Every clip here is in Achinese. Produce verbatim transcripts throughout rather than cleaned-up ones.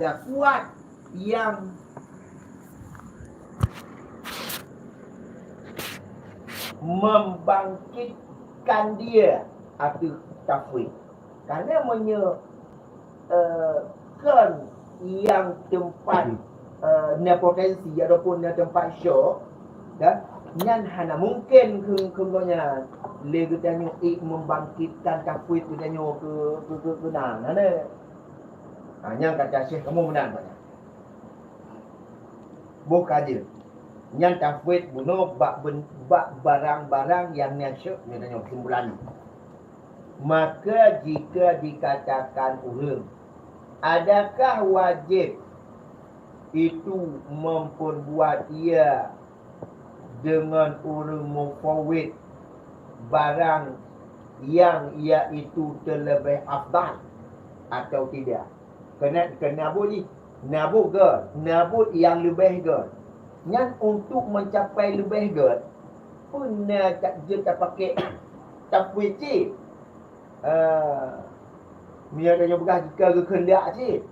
Kuat nyang membangkitkan dia ateueh tafwid. Karena meunyoe, eh, kon nyang teumpat, eh, na potensi ataupun na teumpat syok, kan, nyan hana mungken keu, keu gobnyan lé geutanyoe ék membangkitkan tafwid geutanyoe keu, keu, keu, keu na, na, na. Ha, nyang kata Syekh kamoe meunan banyak. Boh ka jeuet. Nyan tafwid bunoe bak ben-, bak barang-barang nyang nyan syok, nyan tanyoe kesimpulan. Maka jika dikatakan ureuëng, adakah wajib itu memperbuat ia dengan ureuëng mufawwid barang yang iaitu terlebih afdal atau tidak? Kena, kena buet jih. Na buet gét, na buet nyang leubeh gét. Nyan untuk mencapai leubeh gét, peue na ta-, jeuet tapaké tafwid cit. Ah, meunyoe tanyoe peugah jika geukeundak cit,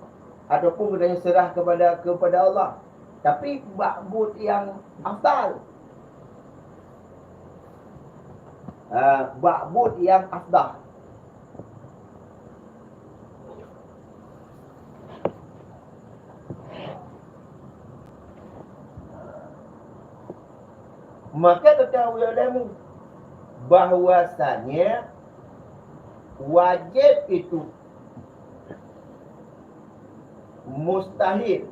ataupun geutanyoe serah kepada, kepada Allah. Tapi bak buet nyang afdal. Ah, bak buet nyang afdal. Maka ketahui olehmu bahwasanya wajib itu mustahil.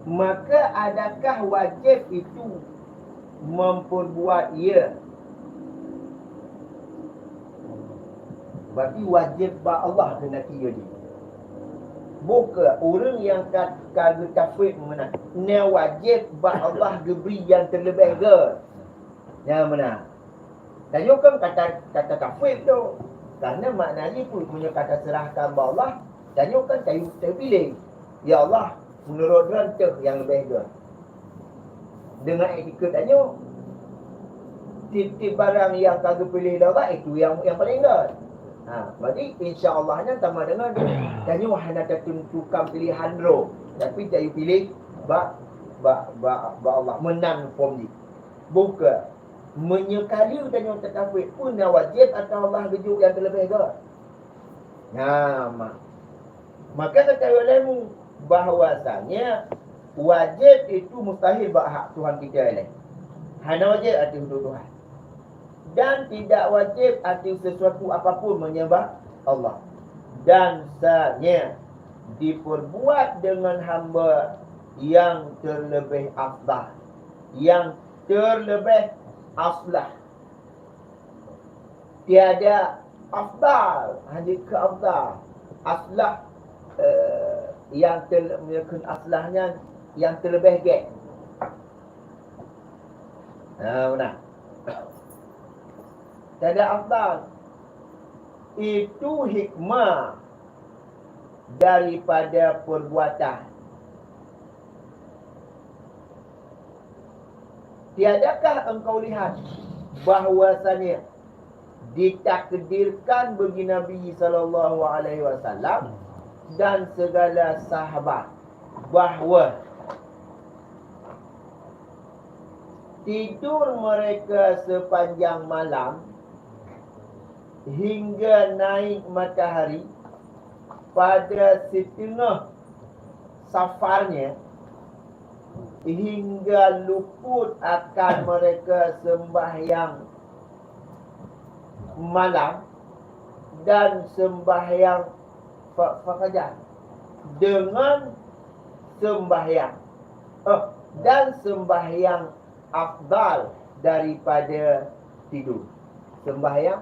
Maka adakah wajib itu memperbuat ia? Berarti wajib bak Allah keuhai jih. Bukan ureuëng nyang ka, ka geutafwid meunan. Nyan wajib bak Allah geubri nyang terlebih gét. Nyang meunan. Tanyoe kan kata, kata tafwid tu. Karena makna jih pun meunyoe kata serahkan bak Allah, tanyoe kan tayu-, tapiléh. Ya Allah, meunurot Droen teuh nyang leubeh gét. Deungon itikad tanyoe, tiep-tiep barang nyang ka geupiléh lé Allah, itu nyang, nyang paleng gét. Ha, jadi insya Allah nyan sama dengan tanyoe hana tatentukan pilihan droe, tapi tayu piléh bak, bak, bak, bak Allah meunan phôn jih. Bukan meunyoe ka lheueh tanyoe tatafwid, peue na wajéb ateueh Allah geujok nyang teuleubeh gét. Nyan, ma-, maka kata ulama bahwasanya wajéb itu mustahil bak hak Tuhan kita laén. Hana wajéb ateueh Tuhan. Dan tidak wajib ateueh sesuatu apapun menyembah Allah. Dan sanya diperbuat dengan hamba yang terlebih afdal, yang terlebih aslah. Tiada afdal, hanya ke afdal. Aslah, eh, yang ter-, yang ke aslah nyan yang terlebih gét. Ha, beuna. Tiada afdal. Itu hikmah daripada perbuatan. Tiadakah engkau lihat bahwasanya ditakdirkan bagi Nabi sallallahu alaihi wasallam dan segala sahabat bahwa tidur mereka sepanjang malam hingga naik matahari pada setengah safarnya, hingga luput akan mereka sembahyang malam dan sembahyang fa-, fajar, dengan sembahyang, eh, dan sembahyang afdal daripada tidur. Sembahyang.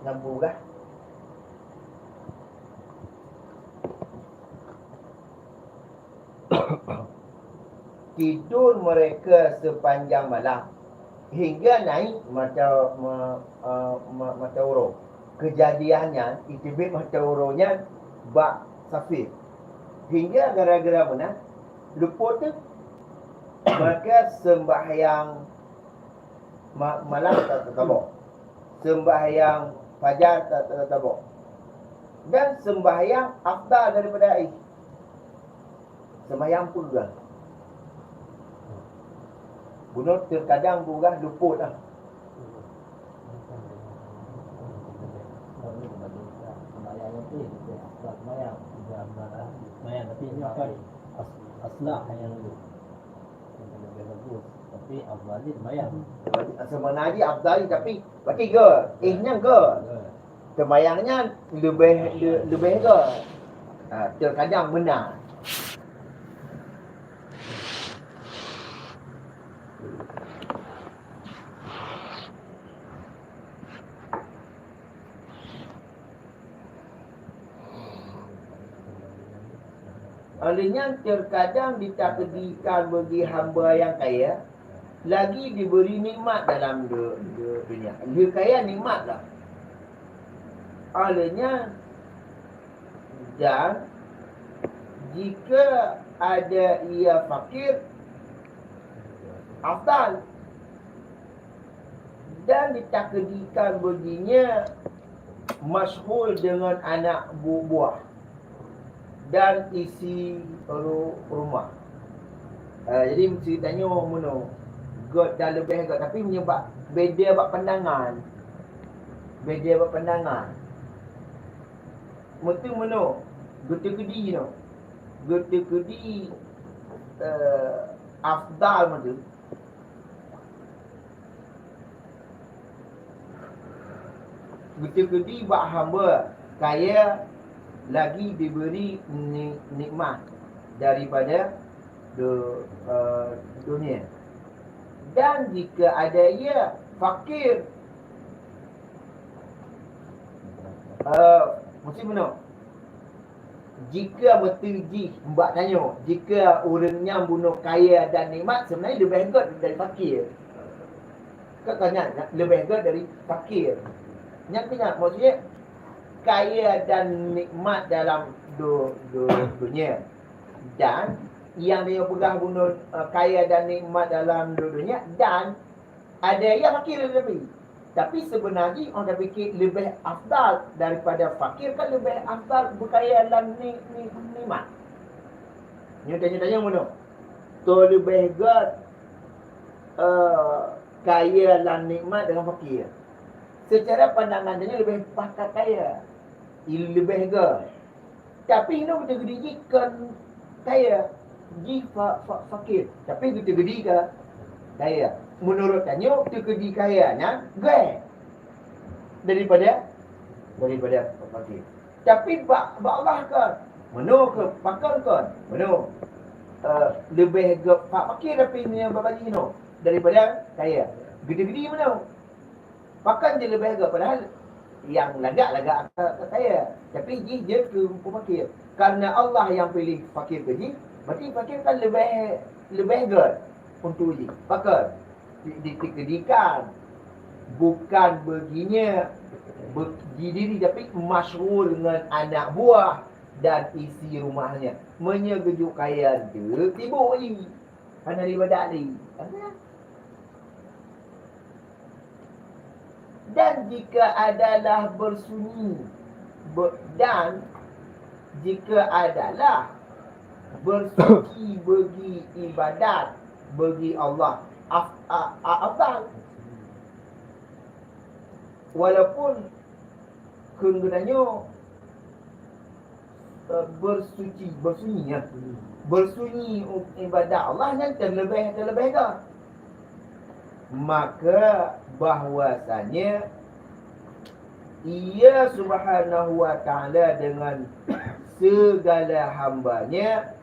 Lampu kah? tidur mereka sepanjang malam hingga naik mata, ma-, eh, ma-, mata uroe. Kejadian nyan, iteubiet mata uroe nyan bak safir. Hingga gara-gara meunan, luput teuh, maka sembahyang ma-, malam tak teutabok. Sembahyang fajar tak teutabok. Dan sembahyang afdal daripada ih. Sembahyang peue? Bunoe terkadang peue luput ah. Sembahyang, tapi ini akan as-, aslah yang lebih bagus. Tapi afdal je sembahyang. Sebenarnya afdal, tapi berarti ke? Eh, nyan ke? Sembahyang nyan lebih, le-, lebih ke? Ha, terkadang benar. Oleh nyan, terkadang ditakdirkan bagi hamba yang kaya lagi diberi nikmat dalam du-, du-, dunia. Lheuh kaya nikmat lah. Oleh nyan, dan jika ada ia fakir, afdal. Dan ditakdirkan baginya masyghul dengan anak bu-, buah dan isi ru-, rumah. Eh, jadi, meusti tanyoe meunoe, gét dan leubeh gét, tapi meunyoe bak, beda bak pandangan. Beda bak pandangan. Meusti meunoe, geuteukeudi nyoe. Geuteukeudi, eh, afdal meusti. Geuteukeudi bak hamba kaya lagi diberi ni-, nikmat daripada du-, eh, dunia. Dan jika ada ia fakir, eh, meusti meunoe. Jika meuteujih bak tanyoe, jika ureuëng nyan bunoe kaya dan nikmat, sebenarnya leubeh gét dari fakir. Kan, kan nyan, leubeh gét dari fakir. Nyan keuh nyan, maksudnya, kaya dan nikmat dalam du-, du-, dunia. Dan nyang tanyoe peugah bunoe, eh, kaya dan nikmat dalam du-, dunia, dan ada ia fakir, tapi, tapi sebenarnya orang dah fikir lebih afdal daripada fakir kan lebih afdal berkaya dan ni, ni, nikmat. Nyoe tanya-tanya mana? Tu lebih gét, eh, kaya dan nikmat dengan fakir. Secara pandangan dia lebih pakat kaya. Lebih gét. Tapi hinoe geuteukeudi jih kon kaya, jih fa-, fa-, fakir. Tapi geuteukeudi ka kaya. Meunurot tanyoe, teukeudi kaya nyan gét daripada, daripada fakir. Tapi bak, bak Allah kon, meunoe kon, pakon kon, meunoe, eh, leubeh gét fa-, fakir tapi nyan babah jih hinoe daripada kaya. Geuteukeudi meunoe. Pakon jih leubeh gét, padahal nyang lagak-lagak ka, ka kaya. Tapi jih jeuet keu, keu fakir. Karena Allah nyang piléh fakir keu jih, berarti fakir kan leubeh, leubeh gét untuk jih. Pakon? Di, di, dikeureudikan. Bukan beginya, be-, di diri, tapi masyghul ngon anak buah dan isi rumahnya. Meunyoe geujok kaya, deuek sibuk jih. Hana ibadat lé. Dan jika adalah bersunyi, be-, dan jika adalah bersuci bagi ibadat bagi Allah, af-, a-, a-, afdal. Walaupun kheun geutanyoe, eh, bersuci, bersunyi, ya. Bersunyi u-, ibadat Allah nyan terlebih, terlebih ka. Maka bahwasanya Ia Subhanahu wa Ta'ala dengan segala hamba-Nya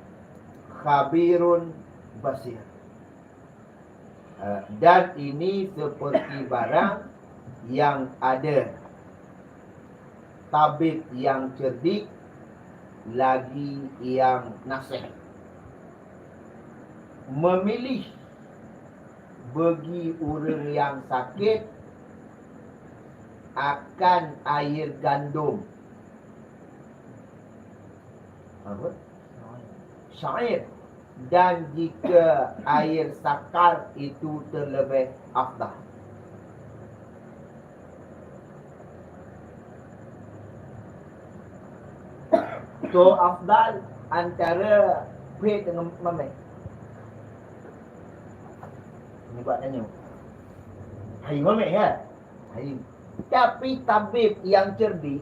khabirun basir. Eh, dan ini seperti barang yang ada, tabib yang cerdik, lagi yang naseh. Memilih bagi ureuëng nyang sakét akan air gandum. Apa? Syair. Dan jika air sakar itu terlebih afdal. Soe afdal antara phét dengan maméh? Nibak tanyoe. Hai maméh, ya? Hai. Tapi tabib nyang cerdik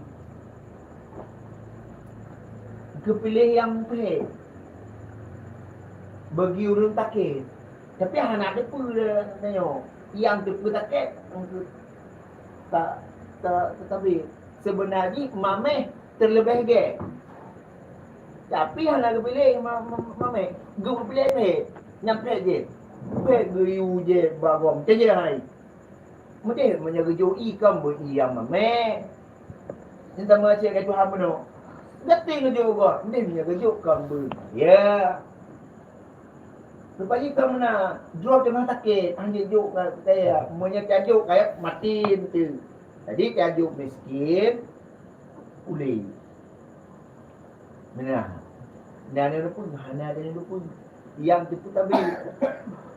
geupiléh nyang phét bagi ureuëng sakét. Tapi hana teupeu tanyoe. Nyang teupeu sakét, ta-, ta-, tabib. Seubeuna jih maméh terlebih gét. Tapi hana geupiléh ma-, ma-, maméh. Geupiléh phét. Nyang phét jih. Phét geuyue jih bak gob. Cit jih hai. Meudeh meunyoe geujok ié kon beu ié nyang maméh. Nyang teuma cit lé Tuhan bunoe. Geutem geujok gob. Meudeh meunyoe geujok kon beu ié. Leupah jih ka meunan, droe teungoh sakét, han jeuet jok keu kaya. Meunyoe tajok kaya, maté beutôi. Jadi tajok miskin, ulée. Meunan. Nyan neureupeue, hana ada neureupeue. Nyang teupeu tabib.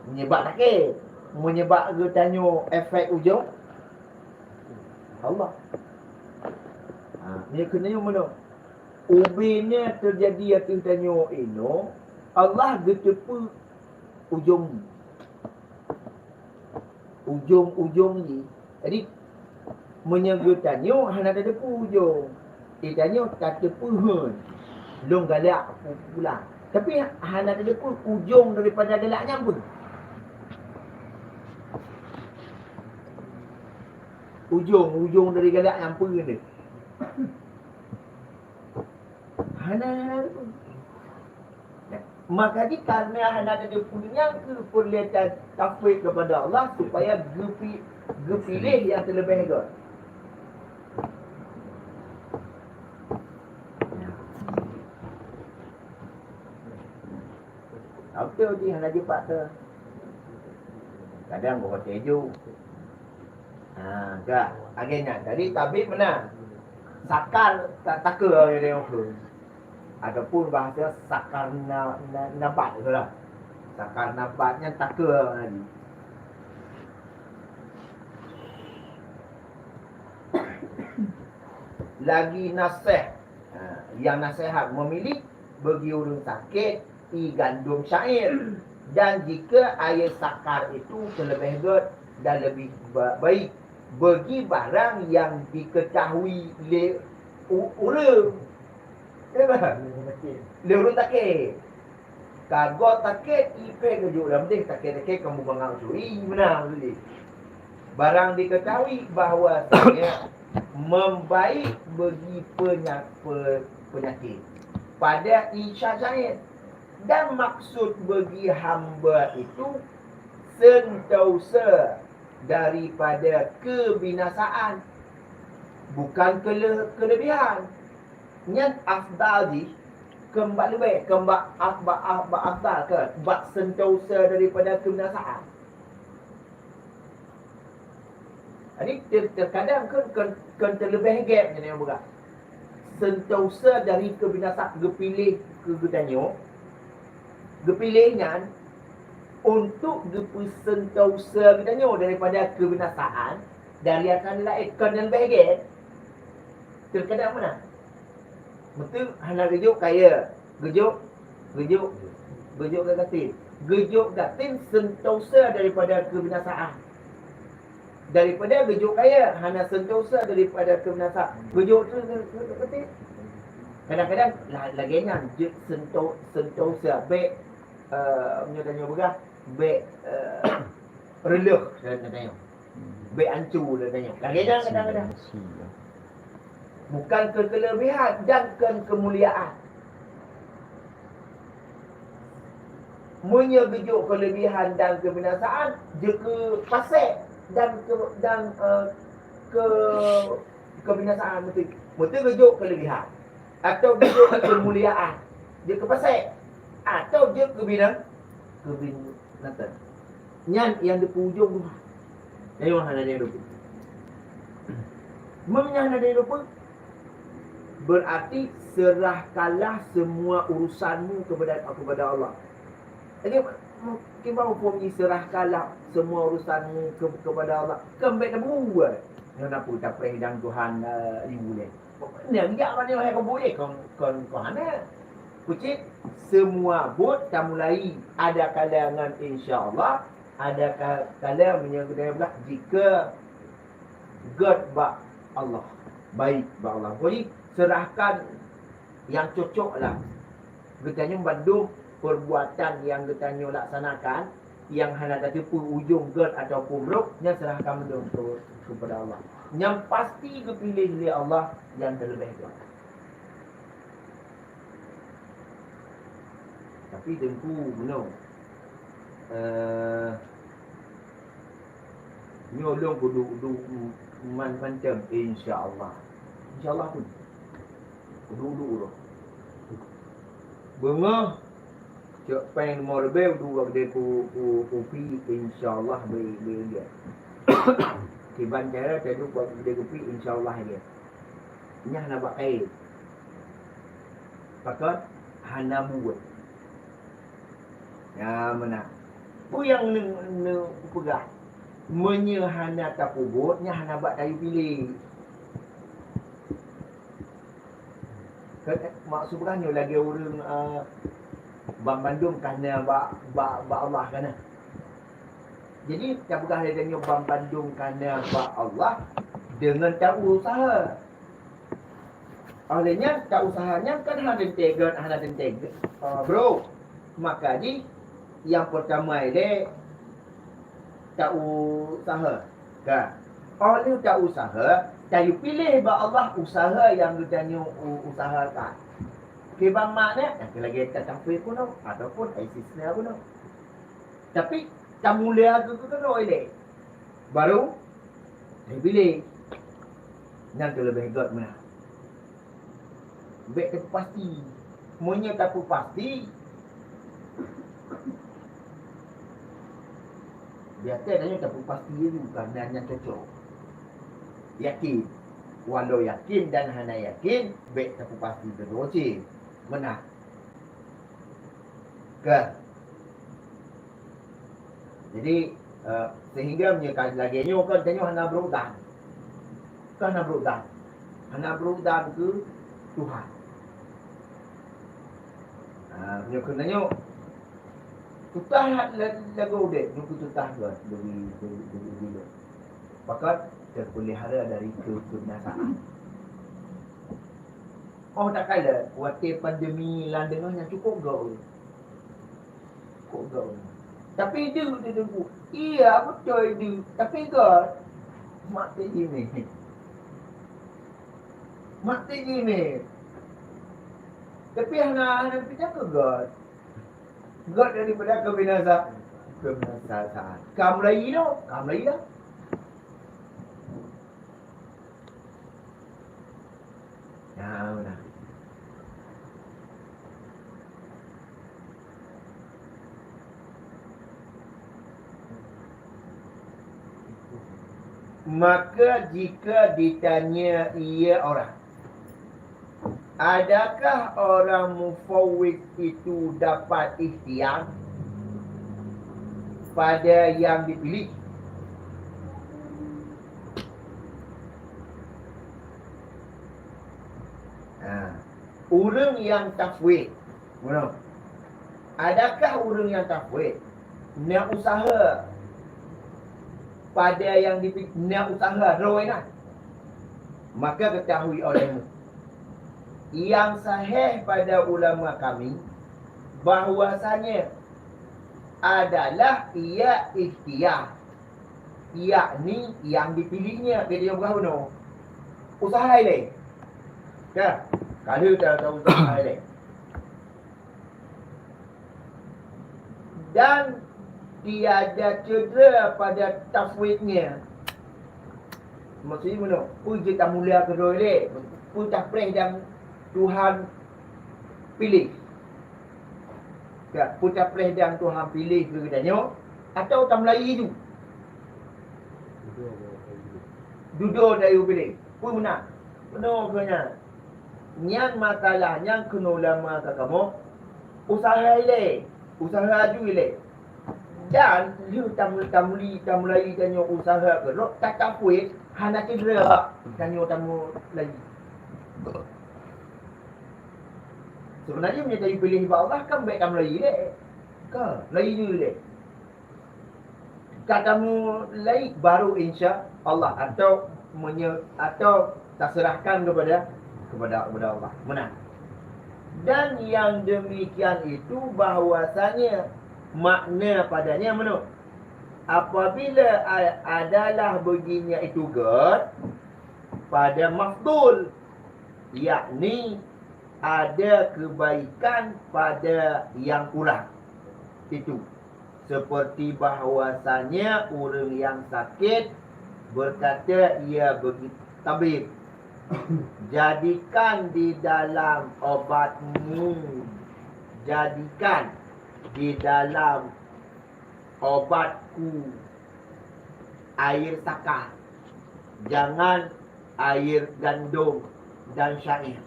Meunyoe bak sakét, meunyoe bak geutanyoe efek ujong, Allah. Ha, meunyoe keuneuk meunoe. Ubé nyan teujadi ateueh tanyoe inoe, Allah geuteupeue ujong jih. Ujong-ujong jih. Jadi, meunyoe geutanyoe hana tateupeue ujong, eh, tanyoe tateupeue hon. Lôn galak pu-, pulang. Tapi hana tateupeue ujong daripada galak nyan peue. Ujong, ujong dari galak nyan peue ni. Hana, hana teupeu. Maka jih karena hana teupeu nyan keuh peureulée ta-, tafwid kepada Allah supaya geupi-, geupiléh nyang teuleubeh gét. Beutôi jih hana jipat teu. Kadang geuh watée ju. Ha, ka. Lagée nyan. Jadi, tabib meunan. Sakar ta-, takeu lagée nyoe. Ataupun bahasa sakar na-, na-, nabat tu lah. Sakar nabat nyan takeu lagi. Lagi naseh. Ha, nyang naseuhat memilih bagi ureuëng sakét ié gandom syair. Dan jika air sakar itu terlebih gét dan lebih ba-, baik bagi barang yang diketahui lé u-, ureuëng. Ya kan? Lé ureuëng sakét. Ka gob sakét, ié phét geujok lam deh, sakét-sakét kamoe bangai curi, meunan lé. Barang diketahui bahwasanya membaik bagi penya-, pe-, penyakit pada ié syair. Dan maksud bagi hamba itu sentosa daripada kebinasaan, bukan kele-, kelebihan. Nyan afdal jih, keu bak leubeh, keu bak af-, bak af-, bak afdal, keu bak sentosa daripada kebinasaan. Jadi, ter-, terkadang kan, kan, kan terlebih gét nyan yang berat. Sentosa dari kebinasaan geupiléh keu geutanyoe, geupiléh nyan untuk geupeusentosa geutanyoe daripada kebinasaan dari akan laén, kon nyang leubeh gét. Terkadang meunan. Beutôi hana geujok kaya, geujok, geujok, geujok geugatin. Geujok gatin sentosa daripada kebinasaan. Daripada geujok kaya, hana sentosa daripada kebinasaan. Geujok tu, tu, tu, tu, tu. Kadang-kadang la-, lagée nyan jeuet sento-, sentosa, bék, eh, meunyoe tanyoe peugah, bék, eh, reuleuh dalam tanyoe. Bék ancu dalam tanyoe. Lagée nyan kadang-kadang. Bukan keu kelebihan dan kon keumuliaan. Meunyoe geujok kelebihan dan kebinasaan, jeuet keu pasék dan keu, dan, eh, keu, kebinasaan beutôi. Beutôi geujok kelebihan. Atau geujok keumuliaan. Jeuet keu pasék. Atau jeuet keu bina-, Keubineutang. Nyan nyang di ujong Tuhan. Nyan hana jeuet lupa. Meunyoe hana jeuet lupa, berarti serahkanlah semua urusanmu kepada, kepada Allah. Jadi, kiban muphom jih serahkanlah semua urusanmu ke-, kepada Allah. Kan bèk tabuet. Nyoe na peue tapreh dang Tuhan, eh, ibu lé. Pokoknya, jak bak nyoe hai keubuet, eh, kon, kon, kon hana. Kucit, semua buet tamulai. Ada kala ngon insya Allah, ada ka-, kala meunyoe geutanyoe blah jika gèt bak Allah, baik bak Allah. Jadi, serahkan nyang cocok lah. Geutanyoe bandum perbuatan nyang geutanyoe laksanakan, nyang hana tateupeue ujong gèt ataupun brôk, nyan serahkan bandum keu-, kepada Allah. Nyang pasti geupiléh lé Allah nyang teuleubèh gèt. Tapi Teungku meunoe, eh, nyoe lôn kuduek-duek man-, mantong, insya Allah. Insya Allah pun. Kuduek-duek uroe. Beungoh, cok péng limong ribèe, duek bak keudè ku-, ku-, kupi, insya Allah beu-, beu-, beu-. Kiban cara taduek bak keudè kupi, insya Allah lé. Nyan hana bak kayèe. Pakon? Hana buet. Nyan meunan. Peue nyang neu-, neupeugah? Meunyoe hana tapeubuet, nyan hana bak tayue piléh. Kan, maksud peugah nyoe lagèe ureueng, eh, banmandum ka na bak, bak, bak Allah ka na. Jadi, tapeugah lé tanyoe banmandum ka na bak Allah deungon tausaha. Óh lheueh nyan, tausaha nyan kan hana teuntèe gèt, hana teuntèe gèt, eh, brôk. Maka jih, nyang peurtama ilèe, tausaha. Ka. Óh lheueh tausaha, tayue piléh bak Allah usaha nyang geutanyoe u-, usahakan. Kiban makna, nyang lagèe tatafé keunoe ataupun istisna keunoe. Tapi, tamulia keu-, keu-, keunoe ilèe. Baru, tayue piléh. Nyan teuleubèh gèt meunan. Bèk tapeupasti. Meunyoe tapeupasti, biasa tanyoe tapeupasti laju, karena nyan cocok. Yakin. Walau yakin dan hana yakin, bèk tapeupasti keudua cit. Meunan. Ka. Jadi, eh, sehingga meunyoe ka lagèe nyoe kan, tanyoe hana brôk dan. Kan hana brôk dan. Hana brôk dan keu Tuhan. Ah, meunyoe keu tanyoe, susah la-, lagoe udép, nyoe keu susah gèt, bagi, bagi, bagi, bagi. Pakon? Terpelihara dari ke-, kebinasaan. Oh, takalon, watèe pandemi lam teungoh nyan cukôp gèt. Cukôp gèt. Tapi deuk di teungku. Iya, beutôi deuk. Tapi gèt. Mak teuh jimé. Mak teuh jimé. Tapi hana, hana teupeue keu gèt. Gèt daripada kebinasa-, kebinasaan. Ka mulai inoe, ka mulai inoe. Nah, nah. Maka jika ditanya ia orang, adakah orang mufawwid itu dapat ikhtiar pada yang dipilih? Ha. Ureueng nyang tafwid, meunoe. Adakah ureueng nyang tafwid na usaha pada nyang dipi-, na usaha droe na? Maka ketahui olehmu, nyang sahih pada ulama kami, bahwasanya adalah ia ikhtiar, yakni nyang dipilihnya, jadi nyang peugah bunoe. Usaha ilèe. Ka, ka lheueh ta-, ta-, usaha ilèe. Dan tiada cedera pada tafwidnya. Maksudnya bunoe, peue jeuet tamulia keudroe lé, peue tapreh dan Tuhan pilih. Ka, peue tapreh dan Tuhan piléh keu geutanyoe, atawa tameulayi ju? Dudoe tayue piléh. Peue meunan? Peunoh keu nyan. Nyan masalah nyang keunoe lama ka kamoe useuha ilée, useuha aju ilée. Dan lheueh tamu-, tamuli, tameulayi tanyoe useuha keudroe, tatafwid hana cedera bak tanyoe tameulayi. Seubeunajih meunyoe tayue piléh bak Allah, kan bék tameulayi lé. Ka, meulayi ju lé. Ka tameulayi baru insya Allah, atau menye-, atau taserahkan kepada, kepada, kepada Allah. Meunan. Dan yang demikian itu bahwasanya makna padanya meunoe. Apabila a-, adalah begini itu gét pada mafdul, yakni ada kebaikan pada yang kurang itu, seperti bahwasanya ureuëng yang sakit berkata ia bagi tabib, "Jadikan di dalam obatmu, jadikan di dalam obatku air saka, jangan air gandum dan syair."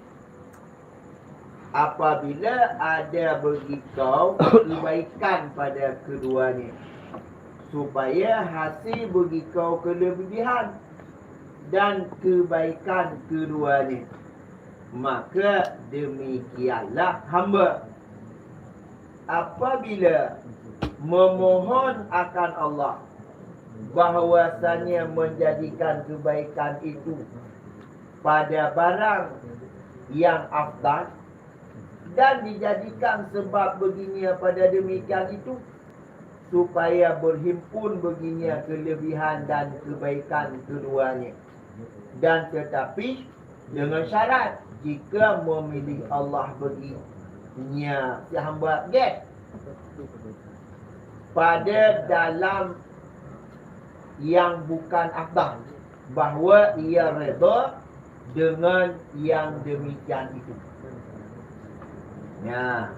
Apabila ada bagi kau kebaikan pada keduanya, supaya hasil bagi kau kelebihan dan kebaikan keduanya, maka demikianlah hamba. Apabila memohon akan Allah bahwasanya menjadikan kebaikan itu pada barang yang afdal, dan dijadikan sebab baginya pada demikian itu, supaya berhimpun baginya kelebihan dan kebaikan keduanya. Dan tetapi dengan syarat, jika memilih Allah baginya si hamba gét pada dalam yang bukan afdal, bahwa ia redha dengan yang demikian itu. Nya,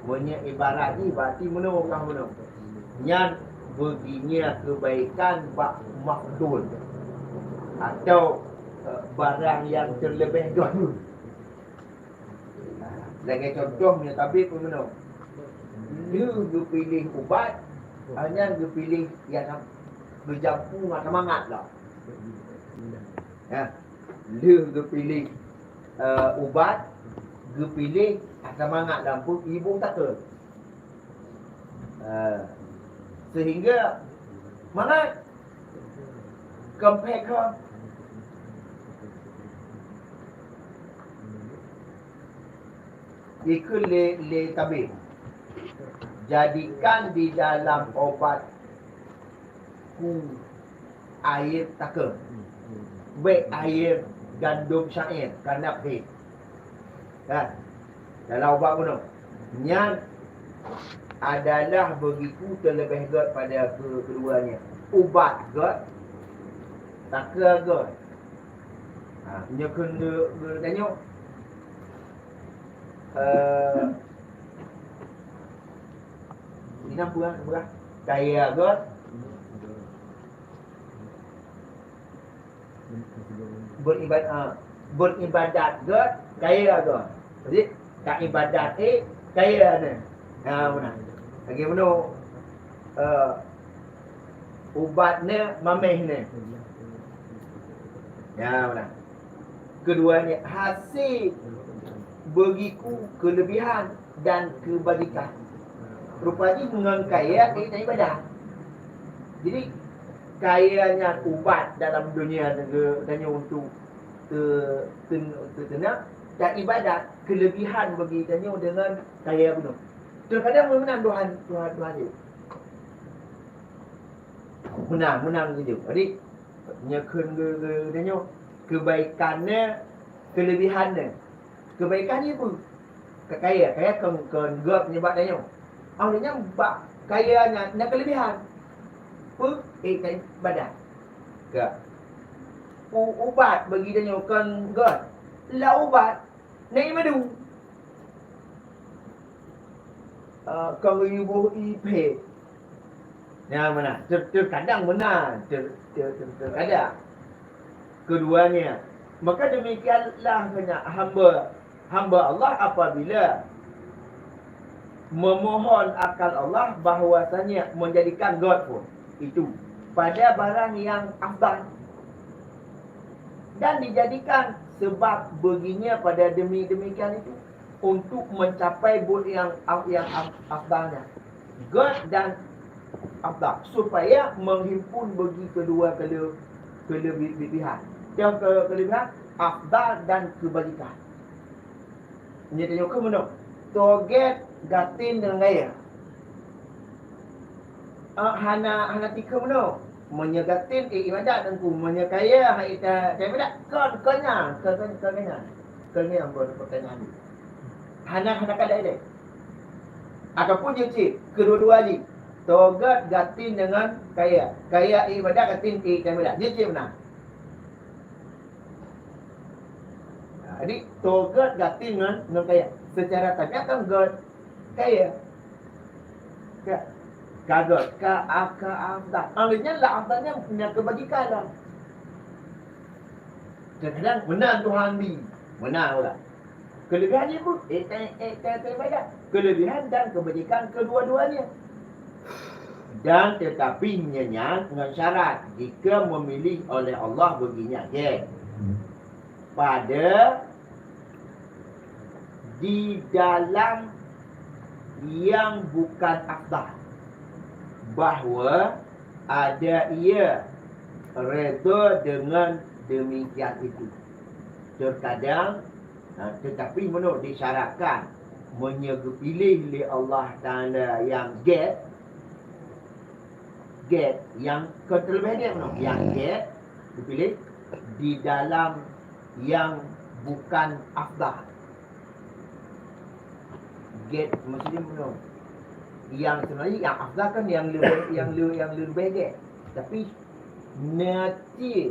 meunyoe ibarat jih, berarti meunoe kah meunoe. Nyan beuginya kebaikan bak mafdul, atau, eh, barang yang terlebih dahulu. Lagée contoh, meunyoe tabib pun meunoe. Lheueh geupiléh ubat, hanya geupiléh nyang geujampu ngon seumangat lah. Ya. Lheueh geupiléh, eh, ubat, geupiléh seumangat lam peuet ibu takheun. Eh, sehingga mangat keumpék keu ikheun lé, lé tabib, jadikan di dalam obatku air takheun, bék air gandom syair, kanab hé. Kan? Dalam ubat bunoe. Nyan adalah begitu terlebih gét pada ke-, keduanya. Ubat gét, takheun gét. Ha, nyoe kheun geu-, geu-, tanyoe. Eh, inong peugah, peugah. Kaya gét. Beribadat, ah, beribadat gét, kaya gét. Jadi, ka ibadat, eh, kaya ni. Ha, meunan. Lagi meunoe, eh, ubat ni, mameh ni. Ya, meunan. Keduanya, hasil begiku kelebihan dan kebajikan. Rupa jih ngon kaya keunan ibadat. Jadi, kaya nyan ubat dalam dunia tanyoe untuk te-, te-, te-, teunang, dan ibadat kelebihan bagi tanyoe dengan kaya bunoe. Terkadang meunan Tuhan, Tuhan, Tuhan jeuet. Meunan, meunan jeuet. Jadi, nyoe kheun geu-, geu-, tanyoe kebaikan ni, kelebihan ni. Kebaikan nyan peue? Ka kaya, kaya kon, kon gét nibak tanyoe. Awak nyan bak kaya nyan na kelebihan. Peue? Eh, ka ibadat. Ka. U-, ubat bagi tanyoe kon gét. Lam ubat, na ié madu. eh, kong yuboh ipe. Nyan meunan. Ter-, terkadang meunan. Ter-, ter-, ter-, terkadang. Keduanya. Maka demikianlah kena hamba, hamba Allah apabila memohon akan Allah bahwasanya menjadikan God pun itu pada barang yang afdal. Dan dijadikan sebab baginya pada demi demikian itu untuk mencapai buet yang, yang af-, afdalnya. God dan afdal. Supaya menghimpun bagi kedua kele-, kelebihan. Dan ke-, kelebihan afdal dan kebajikan. Nyoe tanyoe keu meunoe. Toget gatin deungon kaya. Ah, hana, hana tikeu meunoe. Meunyoe gatin, eh, ibadat teungku. Meunyoe kaya, hai ta, ta ibadat. Kon, kon nyan. Kon, kon, kon nyan. Kon nyan buat pertanyaan ni. Hana, hana kada ilée. Ataupun jeuet cit, kedua-dua jih. Toget gatin deungon kaya. Kaya ibadat, gatin, eh, ta ibadat. Jeuet cit meunan. Jadi, toget gatin ngon, ngon kaya. Secara tabiat kan göt kaya. Ka, ka göt, ka, a, ka afdal. Oleh nyan lah afdalnya punya kebajikan lah. Kadang-kadang meunan Tuhan bi. Meunan orang. Kelebihan ibu, eh, eh, eh, eh, eh, eh, kelebihan dan kebajikan kedua-duanya. Dan tetapi nyan ngon syarat, jika memilih oleh Allah baginya, kan? Pada di dalam yang bukan afdal, bahwa ada ia redha dengan demikian itu. Terkadang, ha, tetapi meunoe disyaratkan, meunyoe geupiléh lé Allah Taala nyang gét, gét, nyang keuteuleubeih gét meunoe, nyang gét geupiléh di dalam yang bukan afdal. Gét maksudnya meunoe. Yang sebenarnya yang afdal kan yang lebih, yang le-, yang lebih gét. Tapi nanti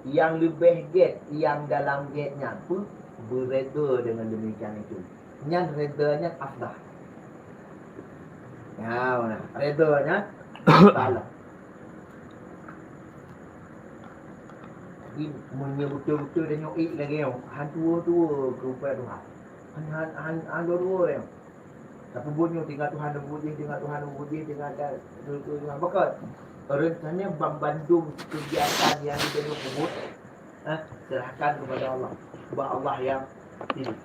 yang lebih gét, yang dalam gét nyan pun beredha dengan demikian itu. Nyan redha nyan afdal. Ya, mana? Redha nyan afdal. Jadi, meunyoe beutôi-beutôi tanyoe ék lagée nyoe, han tuwo-tuwo keu upaya Tuhan. Han, han, han, han dua-dua nyoe. Tapi buet nyoe tinggai Tuhan, buet jih tinggai Tuhan, buet jih tinggai Tuhan. Beutôi Tuhan. Bahkan, rencana ban-, bandum kegiatan yang kita peubuet, eh, serahkan kepada Allah. Bak Allah yang pilih.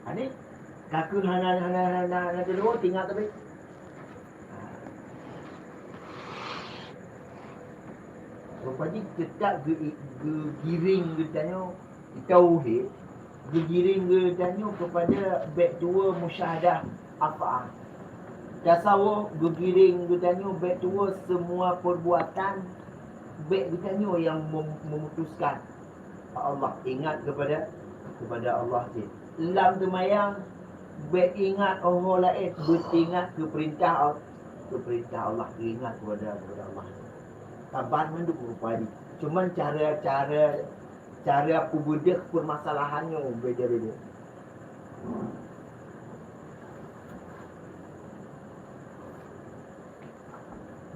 Ha, ni, ka keuh hana, hana, hana, hana teurimong, tinggai tapi. Ha. Rupajih tetap geu-, geugiring geutanyoe, tauhid, geugiring geutanyoe kepada bek dua musyahadah af'al. Tasawuf geugiring geutanyoe bek dua semua perbuatan bek geutanyoe yang mem-, memutuskan. Allah, ingat kepada, kepada Allah cit. Lam seumayang, bek ingat Allah laén, beuingat keu peurintah Al-, keu peurintah Allah, ingat kepada, kepada Allah. Saban mandum rupa jih. Cuman cara, cara, cara peubeudeuh permasalahan nyoe beda-beda.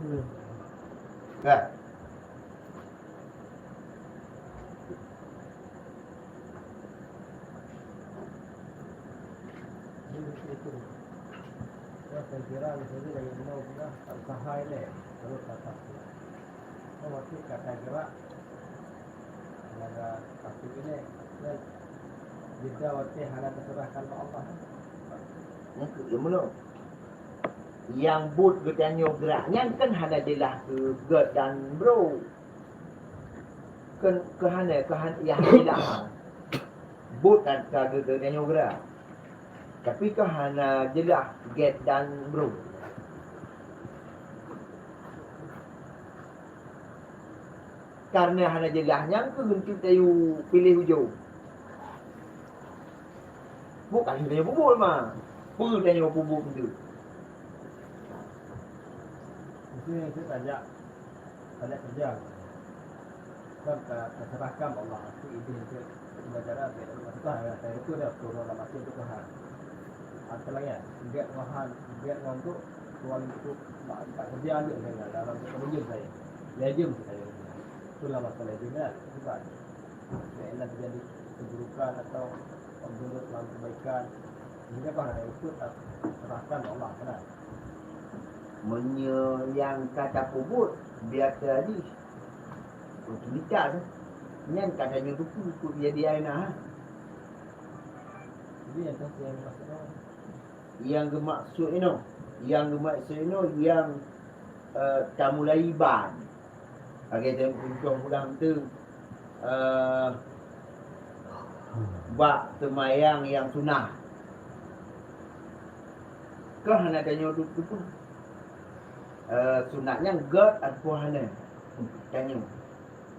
Hmm. Dah. Saya kira misalnya dari rumah pernah tak usaha ini, terus tak tahu. Kan waktu kata gerak, pada waktu ini, kan, jeda waktu hana terserahkan ke Allah. Yang ke-, yang mana? Yang buet geutanyoe gerak nyan kan hana jeulaih keu gét dan brôk. Kan, keuhana, keuhan-, nyang jeulaih. Buet kan ka geu-, geutanyoe geura. Tapi keuhana jeulaih gét dan brôk. Karena hana jeulaih nyan keuh untuk tayue piléh ujoe. Bukan tayue peubuet ma. Peue tayue peubuet beutôi. Mesti, mesti tajak. Banyak kerja. Kan ta-, taserahkan Allah. Aku idin ke, ke pengajaran, ke, ke, ke, ke, ke, ke, ke, ke, ke, ke, ke, ke, ke, ke, Atau layan, gét ngon han, gét ngon tu, tuan tu, bak, bak kerja je saya, dalam tu kerja saya. Dia jam saya. Itulah masalah dia kan. Bukan. Dia enak terjadi keburukan atau menurut dalam kebaikan. Sehingga bah ada ikut, serahkan Allah kan. Meunyoe nyang ka tapeubuet biasa jih, untuk mita tu. Nyan ka tanyoe tupeue peue jadi ai na. Jadi yang tu yang maksudnya. Nyang geumaksud inoe, nyang geumaksud inoe nyang, eh, tamulai ban. Lagèe contoh pulang tu, eh, bak seumayang nyang sunat. Kah hana tanyoe tu, tu pun. Eh, sunat nyan gèt ataupun hana? Tanyoe.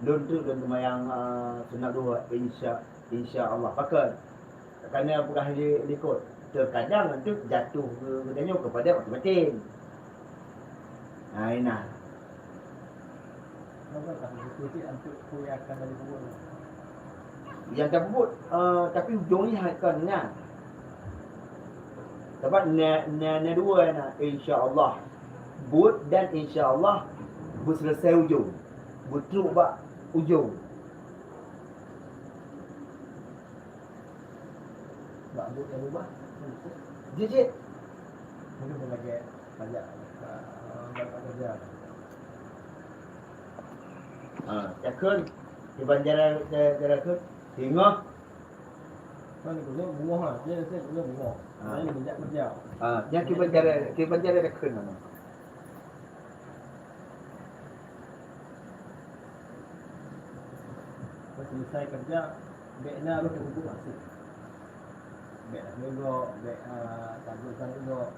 Lôn treuk lôn seumayang, eh, sunat duhur, insya, insya Allah. Pakon? Karena peugah di likot, terkadang antuk jatuh ke, ke tanyoe kepada mati-mati. Nah, ina. Yang tersebut, eh, tapi ujung ni hanya kan nyan. Sebab na, na, na dua na, insya Allah. Buet dan insya Allah berselesai ujung. Betruk bak ujung. Bak buet nyang ubah. Jijik. Mungkin lagèe pajak, ah, pajak kerja. Ha, takheun, kiban jalan, jalan, jalan kheun, singoh. Kan guna bungoh lah, dia rasa guna bungoh. Ha. Lain bijak kerja. Ha, nyan kiban jalan, kiban jalan takheun mana? Lepas selesai kerja, bèk na roh teugugup aseuk. Bèk na meugok, bèk, ah, tagut-tagut gok,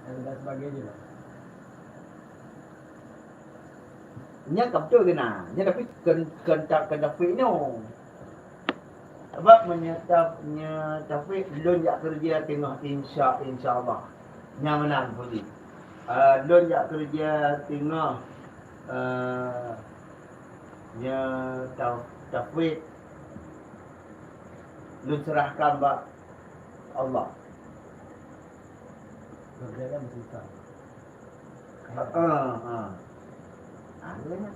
dan, dan sebagainya lah. Nyan ka beutôi keunan. Nyan tapi keu, keu ta-, keu tafwid nyoe. Sabab meunyoe ta-, nyoe tafwid, lôn jak keureuja teungoh insya, insya Allah. Nyan meunan, Fauzi. Ah, lôn jak keureuja teungoh, eh, nyoe ta-, tafwid, lôn serahkan bak Allah. Kerja kan susah. Ha, ha, ha. Ha, ni kan.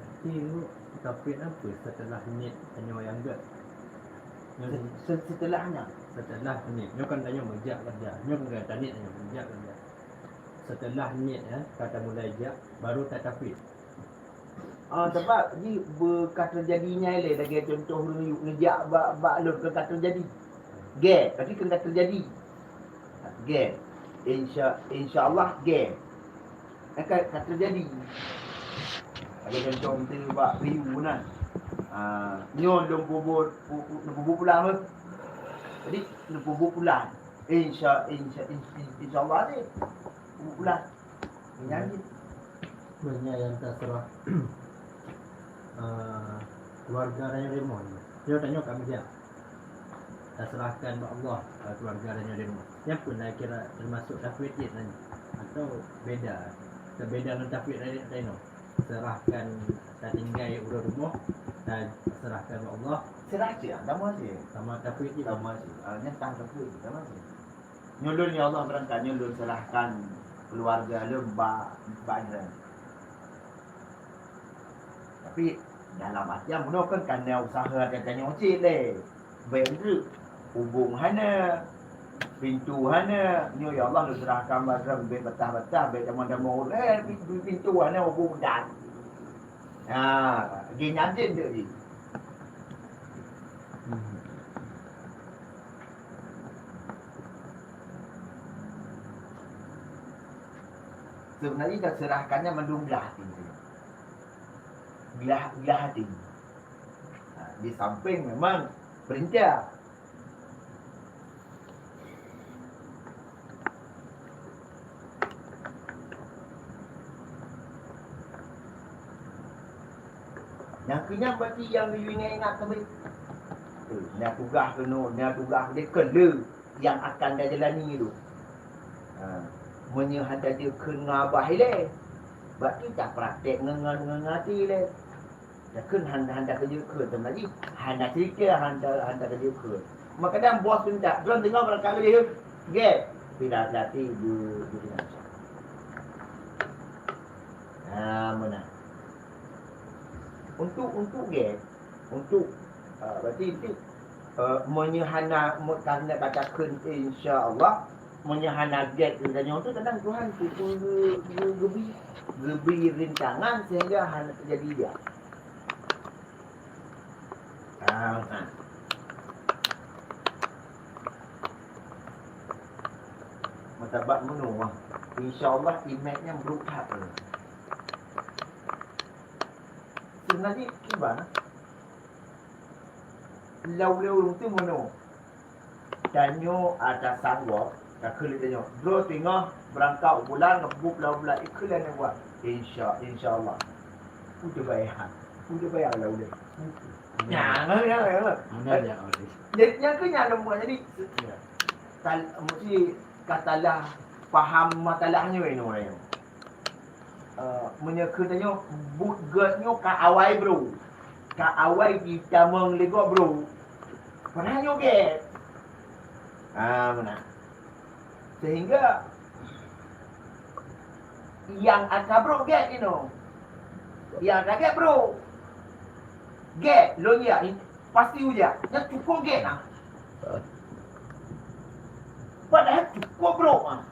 Tapi tu, tapi apa setelah niat tanyoe nyang gèt? Se-, se-, setelah nyan. Setelah niat. Nyoe kan tanyoe meujak kerja. Nyoe kan taniat tanyoe meujak kerja. Setelah niat, eh, ka tamulai jak, baru tatafwid. Ah, sabab jih beu ka teujadi nyan lé, lagèe contoh ureueng yue neujak bak, bak lôn, keu ka teujadi. Gèt, tapi keu ka teujadi. Gèt. Insya, insya Allah gèt. Kan ka, ka teujadi. Lagèe contoh miseue bak Riu na. Ah, nyoe lôn peubuet, pu-, pu-, lôn peubuet pulang lôn. Jadi, lôn peubuet pulang. Insya, insya, insya, insya Allah deh. Peubuet pulang. Nyan jih. Banyak yang terserah, eh, keluarga raya rimon. Dia tanya kat media. Terserahkan bak Allah, eh, keluarga raya rimon. Yang pun lah kira termasuk tafwid jih tanya. Atau beda. Terbeda dengan tafwid raya tanya. Serahkan, tatinggai ureueng rumoh, ta-, serahkan bak Allah. Serah je, sama je. Sama tafwid jih. Sama je. Ah, nyan tang tafwid jih, sama je. Nyoe lôn, ya Allah, beurangkat nyoe lôn serahkan keuluwarga lôn bak, bak Nyan. Tapi dalam artian bunoe kan ka na usaha geutanyoe cit lé. Bèk treuk, ubông hana, pintoe hana. Nyoe, ya Allah, lôn serahkan bak Droe, bèk batah-batah, bèk tamong-tamong, eh, pintoe hana, ubông dan. Ha, lagèe nyan cit jih. Sebenarnya dah serahkannya mandum glah hati. Glah, glah hati. Ha, di samping memang perintah. Nyang keu nyan berarti nyang ingat-ingat keubiet. Eh, na tugaih keunoe, na tugaih keudeh, keu lheueh nyang akan tajalani tu. Ha, meunyoe hana jeuet kheun ngon babah ilèe, berarti tapraktek ngon, ngon, ngon até ilèe. Takheun han, han takeujeuet kheun, sama lagi han taceurita, han ta, han takeujeuet kheun. Makadang bos pun tak, droe teungoh barangkapeue lé, gét. Tapi dah hati-hati, bu, bu tinggai. Ha, meunan. Untuk, untuk gét, untuk, ah, berarti itu, eh, meunyoe hana, me-, karena kata kheun, insya Allah, meunyoe hana gét geutanyoe tu, kadang Tuhan tu, tu ge-, ge-, geubri, geubri rintangan sehingga hana teujadi dia. Ah, ha. Meusabat meunoe, insya Allah imej nyan brok that. Sebenarnya kiban, lau-lau ureuëng tu meunoe. Tanyoe ata sanggob, takheun lé tanyoe, droe teungoh beurangkat u bulan, ngeubuk lam bulan, ikheun lé aneuk buah. Insya, insya Allah. Peue teubayang? Peue teubayang lam ulèe? Nyan, nyan, nyan, nyan. Mana dia, Odi? Jadi, nyan keuh nyan lom buat jadi. Ya. Tal-, mesti ka salah paham masalah nyoe inoe nyoe. Eh, meunyoe kheun tanyoe, buet gét nyoe ka awai bro. Ka awai jitamong lé gob bro. Padahai nyoe gét. Ah, meunan. Sehingga nyang ata brok gét inoe. Nyang ata gét brok. Gét, lôn jak, pasti ujak. Nyan cukôp gét nah. Padahai cukôp brok ah.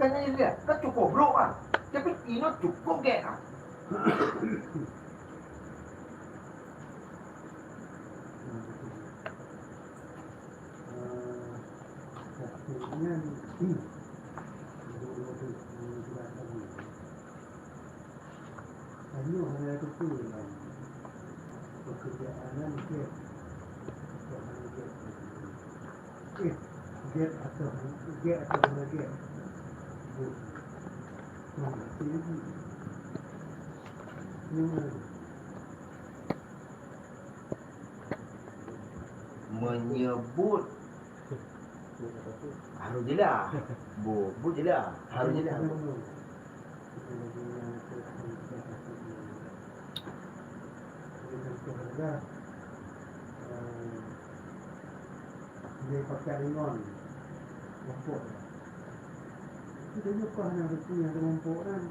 Kan nyan dia, kan cukôp brok ah. Tapi inoe cukôp gét ah. Tanyoe hana teupeue lom pekerjaan nyan gét atau hana gét. Eh, gét atau hana, gét atau hana gét. Buet. Nyan hase lagi. Nyoe. Meunyoe buet harôh jeulaih. Buet, buet jeulaih. Harôh jeulaih. Lé pakat ingon mumpok. Kita nyoe kah na reutui nyang mumpok nyan.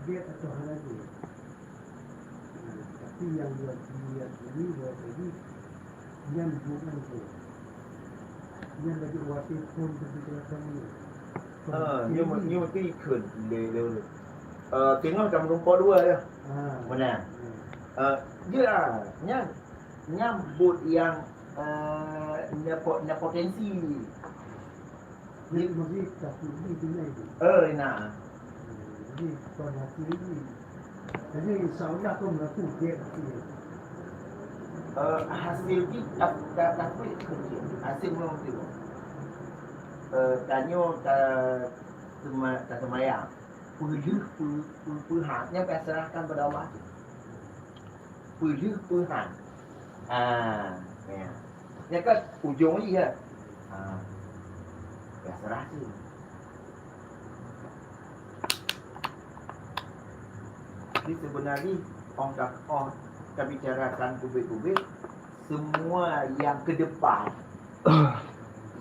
Gét atau hana gét. Nah, tapi nyang buat lihat ini, buat tadi, nyan bukan tu. Nyan bagi watèe phôn teubiet rasa ni. Ah, nyoe, nyoe tu ikheun lé, lé, lé. Eh, teungoh ka meurumpok dua dah. Ah. Meunan. Hmm. Eh, ya, nyan, nyan buet nyang, eh, nepo-, nepotensi. Jadi, mesti takut ni tinggal tu. Eh, nah. Jadi, kon hati lagi. Jadi, insya Allah kon mengaku dia hati. Eh, hasil di tak, tak, tak, hasil belum tu. Eh, tanyoe ta, sema-, ta semayang. Peuleueh pe-, pe-, peuhan, nyan payah serahkan pada Allah tu. Peuleueh peuhan. Ah, ya. Nyan kan ujong jih, ya. Ah. Payah serah tu. Jadi sebenarnya, ong ka, ong ka bicarakan ubit-ubit, semua yang ke depan,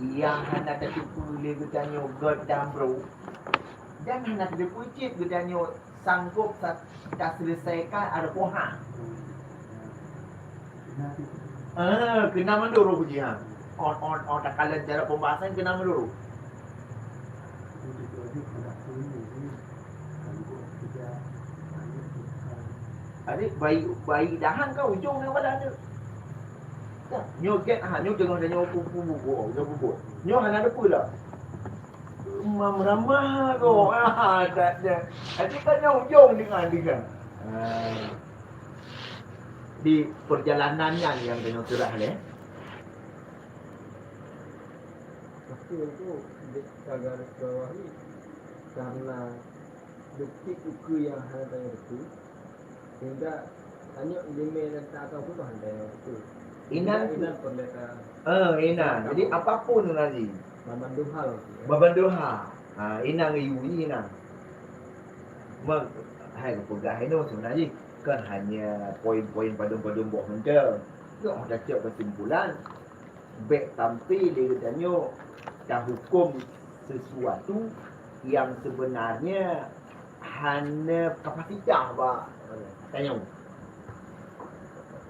yang hana tateupeue lé geutanyoe gét dan brok, dan hana tateupeue cit geutanyoe sanggob sa-, taseuleusaikan ada poha. Ah, keunan mandum roh puji ha. On, on, on takalon cara pembahasan keunan mandum roh. Adik bayi, bayi dahan ka ujong nang badan tu. Nyoe gét ha, nyoe teungoh nyoe pu-, pu-, pu-, pu-, nyoe pu-, pu-. Nyoe hana deue lah. Meramah ko. Ah, tak ada. Adik kan nyoe ujong dengan, dengan. Ah. Di perjalanan nyan nyang keunoe seurah lé. Tapi untuk di-, garis bawahi, karena detik ukeue nyang hana tanyoe teupeue, sehingga tanyoe ileumèe dan tak tahu pun hana tanyoe teupeue. Inan, inan peureulèe ka, eh, inan. Jadi, apapun nanti. Babandong hal. Babandong hal. Ha, inan ngeuyue inan. Memang hai geupeugah inoe seubeuna jih kon hanya poin-poin padum-padum boh mantong. Nyoe tacok keusimpulan, bèk sampai lé geutanyoe tahuköm sesuatu nyang seubeunarnya hana kapasitas bak tanyoe.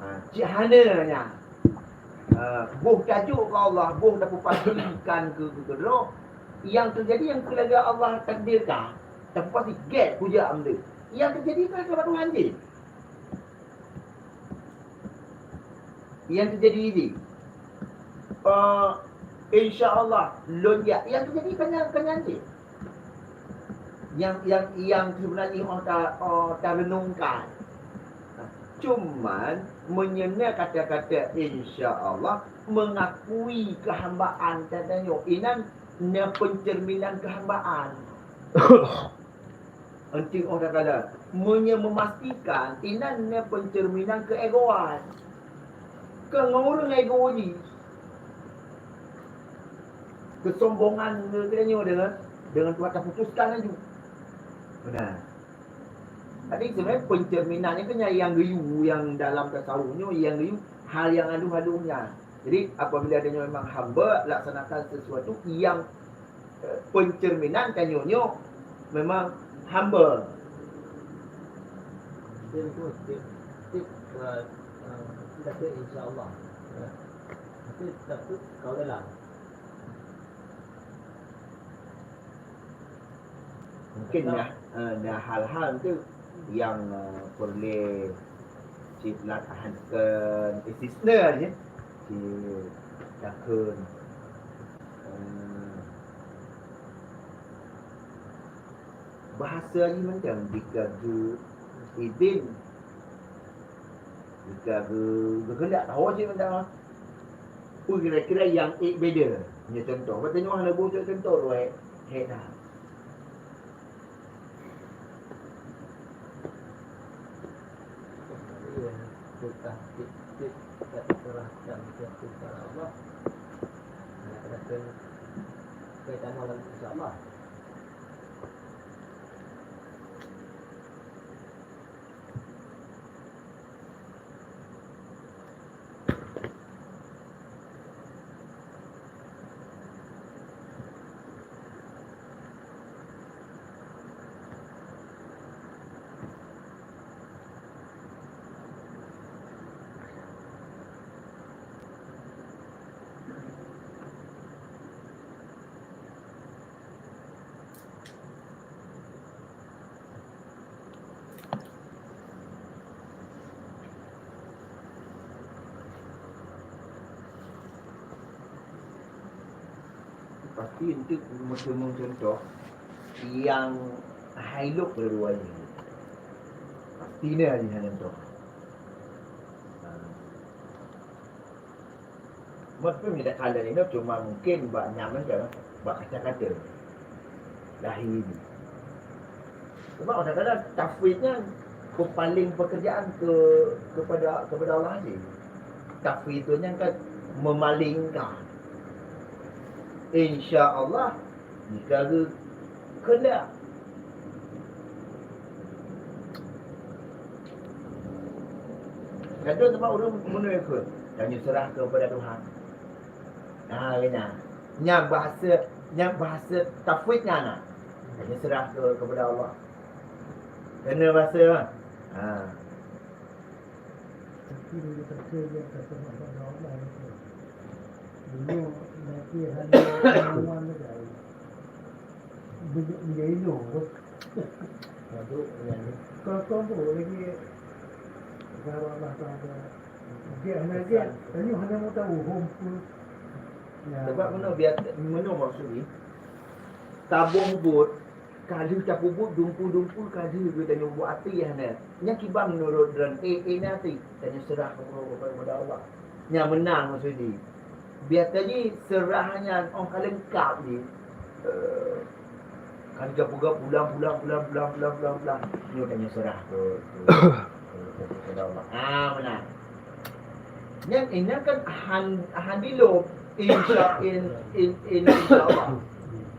Ha, cit hana nyan. Ha, boh tajok keu Allah, boh tapeupastikan keu, keu, keu droe, nyang teujadi nyang keu lagèe Allah takdirkan, tapeupastikan gèt kujak meudeh. Nyang teujadi kan sabab Tuhan jih. Nyang teujadi jih. Eh, insya Allah, lôn jak. Nyang teujadi kan nyan, kan nyan jih. Nyang, nyang, nyang seubeuna jih 'oh ta-, 'oh tareunungkan. Cuman, meunyoe na kata-kata insya Allah, mengakui keuhambaan tanyoe, inan na pencerminan keuhambaan. Enteuk 'oh takalon, meunyoe meupastikan, inan na pencerminan keuegoan. Keu ngon ureueng ego jih. Keusombongan geutanyoe deungon, deungon Tuhan taputuskan laju. Beuna. Jadi, seubeunarnya pencerminan nyan kan nyang geuyue, nyang dalam tasawuf nyoe, nyang geuyue hal nyang halus-halus nyan. Jadi, apabila tanyoe memang hamba laksanakan sesuatu nyang, eh, pencerminan tanyoe nyoe memang hamba. Jadi, itu tip, tip, eh, eh, kita insya Allah. Ya. Tapi tetap tu kau dalam. Mungkin na, eh, na hal-hal tu nyang, eh, peureulèe cit latihan keu istisna je. Cit takheun, eh, bahasa jih macam dikageu idin, dikageu geukeundak tahu cit macam. Peue kira-kira nyang ék beda? Nyoe contoh, bah tanyoe hana boh cok contoh, ruwet. Hék na. Iya, kita tip-tip, kita serahkan ke Allah. Nah, kita kaitan malam, insya Allah. Pasti enteuk meuteumé contoh nyang hai lok keuluwarga. Pasti na jih contoh. Meuteumé dak kala nyoe cuma mungkin bak nyan mantong, bak kata-kata lahé jih. Sebab kadang-kadang tafwid nyan peupaleng pekerjaan ke, kepada, kepada Allah aja. Tafwid tu nyan kan memalingkan. Insya Allah, jika keuheundak. Kadang sebab ureueng meunurut ikheun, tanyoe serah kepada Tuhan. Ha, kena. Nyan bahasa, nyan bahasa tafwid nyan na. Tanyoe serah ke, kepada Allah. Kena bahasa, ha. Tapi dia kata dia kata kepada Allah itu. Dulu nanti hanya pengumuman saja. Banyak menjadi lo. Waduh, ya. Kau kau tu lagi. Kalau Allah Taala. Dia hanya dia, tanyoe hana mau tahu hom pun. Ya. Sebab meunoe biasa, meunoe maksud jih. Taboh buet, ka lheueh tapeubuet dumpul-dumpul ka lheueh geutanyoe buet até hana. Nyan kiban meunurot droen, eh, eh, na até, tanyoe serah kepada, kepada Allah. Nyan meunan maksud jih. Biasa jih serah nyan 'oh ka leungkap jih. Eh, Kan geupeugah pulang, pulang, pulang. Nyoe tanyoe serah ke, ke, ke, ke, ke Allah. Ah, meunan. Nyan, nyan kan han, han dilom. Insya, in, in, in, insya Allah.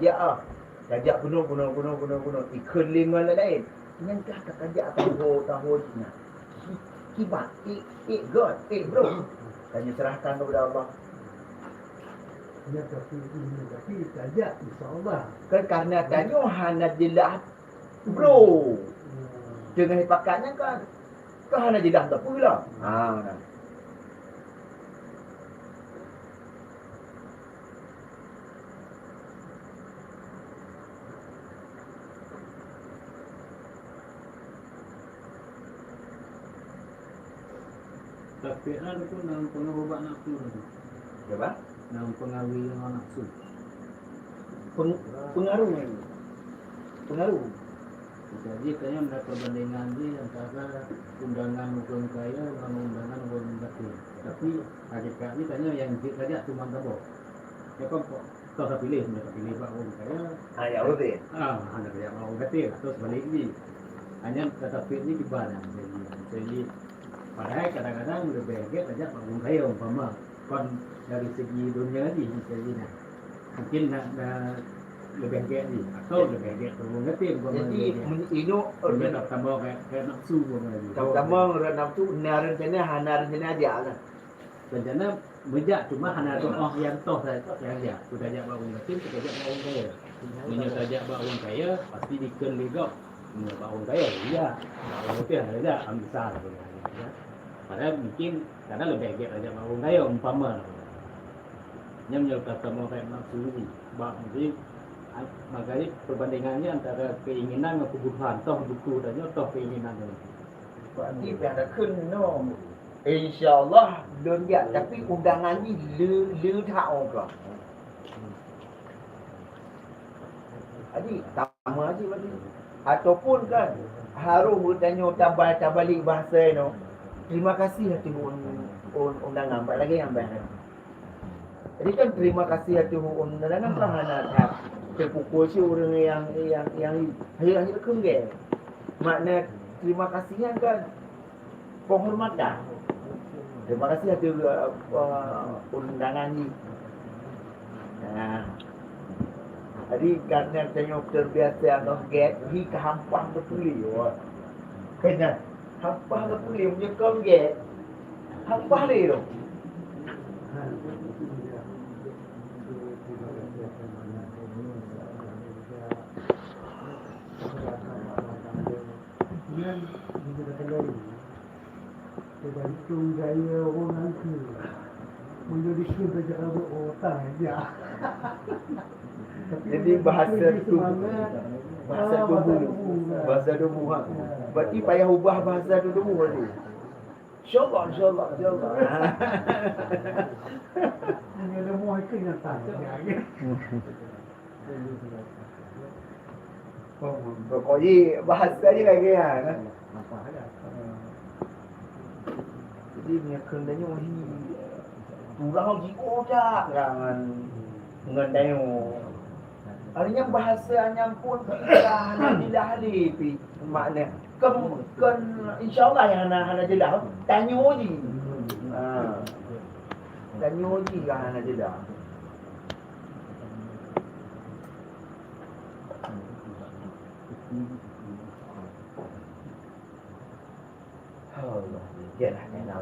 tajak ah. Tajak bunoe, bunoe, bunoe, bunoe, bunoe. Ikheun lé ngon laén. Nyan kah ka tajak taho, taho jih nyan. Ki-, kiban, eh, eh, God, eh, bro. Tanyoe serahkan kepada Allah. Ya, tapi, tapi tajak, insya Allah. Kan karena tanyoe hana jelas, bro. Teungoh pakat nyan kan, kan hana jelas tapeue lah. Ha, nah. Tapi ada pun dalam pengaruh bak nafsu tu. Siapa? Dalam pengaruh yang nafsu. Peng-, pengaruh. Pengaruh. Jadi, tanyoe ada perbandingan jih antara undangan ureueng kaya ngon undangan ureueng gasien. Tapi, hakikat jih tanyoe nyang jeuet saja cuma saboh. Ya kan, kok toh ka piléh, meunyoe ka piléh bak ureueng kaya, ah, ya, betul. Ah, hana tajak bak ureueng gasien, atau seubalik jih. Hanya ka tapiet jih kiban nyan, misalnya. Misalnya, padahai kadang-kadang leubeh gét tajak bak ureueng kaya umpama. Kon dari segi dunia jih, misalnya. Mungkin na, na leubeh gét jih, atau leubeh gét keu ureueng gasien umpama. Jadi, leubeh gét. Men-, inoe, meunyoe eh, tamah keu, keu nafsu umpama jih. Tamah keu nafsu, na rencana, hana rencana ajak lah. Rencana meujak, cuma hana tu'oh nyang toh sa-, nyang jak. Peue tajak bak ureueng gasien, peue tajak bak ureueng kaya. Meunyoe tajak bak ureueng kaya, pasti dikheun lé gob. Meunyoe bak ureueng kaya, iya. Bak ureueng gasien hana jak, am bisa lah. Padahai mungkin kadang leubeh gét tajak bak ureueng kaya, umpama. Nyan meunyoe ka tamah keu nafsu jih. Bak mungkin, a-, makanya perbandingannya antara keinginan ngon kebutuhan. Toh butuh tanyoe, toh keinginan tanyoe. Berarti payah takheun nyoe. Insya Allah lôn jak, tapi undangan jih le, le that ongkot. Jadi, sama aja berarti. Ataupun kan, harus geutanyoe taba-, tabalek bahasa inoe. Terima kasih ateueh un-, un-, undangan, bak lagèe nyang bang. Jadi kan terima kasih ateueh undangan, kan hana that teupukul si ureueng nyang, nyang, nyang, nyang, nyang kheun gèt. Makna terima kasih nyan kan penghormatan. Terima kasih ateueh, eh, undangan jih. Nah. Jadi, karena tanyoe terbiasa ngon gèt, hi ka hampah beutôi. Wah. Kena hampah beutôi, meunyoe kon gèt, hampah lé tu. Nyan, meunyoe gata lari, teugantung gaya ureueng nangkeu. Meunyoe dikheun saja rambut, oh, tai, ya. Jadi, bahasa tubuh. Bahasa tubuh. Bahasa tubuh, ha. Ya. Berarti payah ubah bahasa tubuh tadi. Insyaallah, insyaallah, insyaallah. Meunyoe leumoh ikheun nyata, ya. Pokok jih bahasa jih lagèe nyan, kan? Jadi, meunyoe kheun tanyoe hi, ureueng jiôh that ngon, ngon tanyoe. Artinya, bahasa nyan pun pih ka hana jeulaih lé pih makna. Kon, kon, insya Allah nyang hana, hana jeulaih. Tanyoe jih. Ha. Tanyoe jih ka hana jeulaih. Allah, ya lah, ya lah.